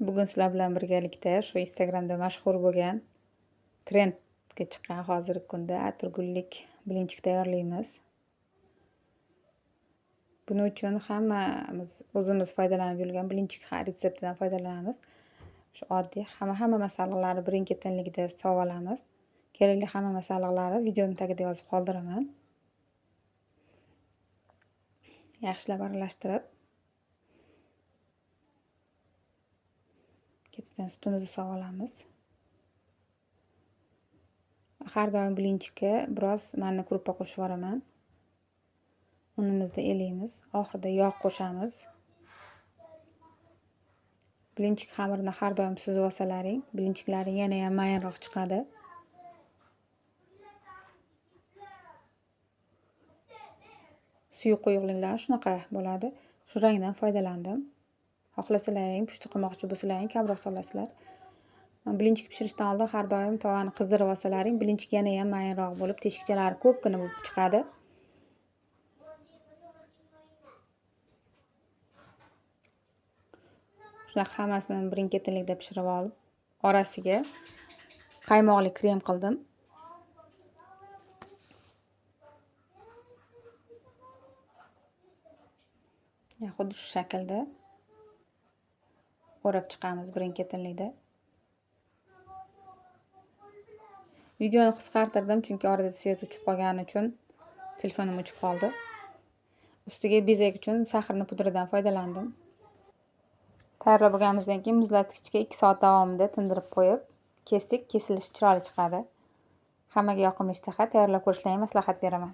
Bugun sizlar bilan birgalikda shu Instagramda mashhur bo'lgan, trendga chiqqan hozirgi kunda atirgullik blinchik tayyorlaymiz. Buning uchun hammamiz o'zimiz foydalanib yurgan blinchik retseptidan foydalanamiz. Shu oddiy hamma masalliqlarni birin-ketinlikda sovib olamiz. Kerakli hamma masalliqlarni videoning tagida yozib qoldiraman. Yaxshilab aralashtirib, ketidan sutimizni sovib olamiz. Har doim blinchikka biroz manna kruppa qo'shib yuboraman. Unimizni elaymiz. Oxirida yog' qo'shamiz. Blinchik xamirini har doim suzib olsalaring, blinchiklaring yana ham mayinroq chiqadi. Suyuq quyuqliklari shunaqa bo'ladi. Shu rangdan foydalandim. Xohlasalaring, pushti qilmoqchi bo'lsalaring kamroq solasizlar. Blinchik pishirishdan oldin har doim tovani qizdirib olsalaring, blinchik yana ham mayinroq bo'lib, teshikchalari ko'pgina bo'lib chiqadi. Shunaqa hammasini birin-ketinlikda pishirib olib, orasiga qaymoqli krem qildim. Xuddi shu shaklda o'rab chiqamiz birin-ketinlikda. Videoni qisqartirdim, chunki orada svet o'chib qolgani uchun telefonim o'chib qoldi. Ustiga bezak uchun saxarni pudradan foydalandim. Tayyorlab bo'lganimizdan keyin muzlatgichga 2 soat davomida tindirib qo'yib, kesdik, kesilishi chiroyli chiqadi. Hammaga yoqimli ishtaha, tayyorlab ko'rishlaringni maslahat beraman.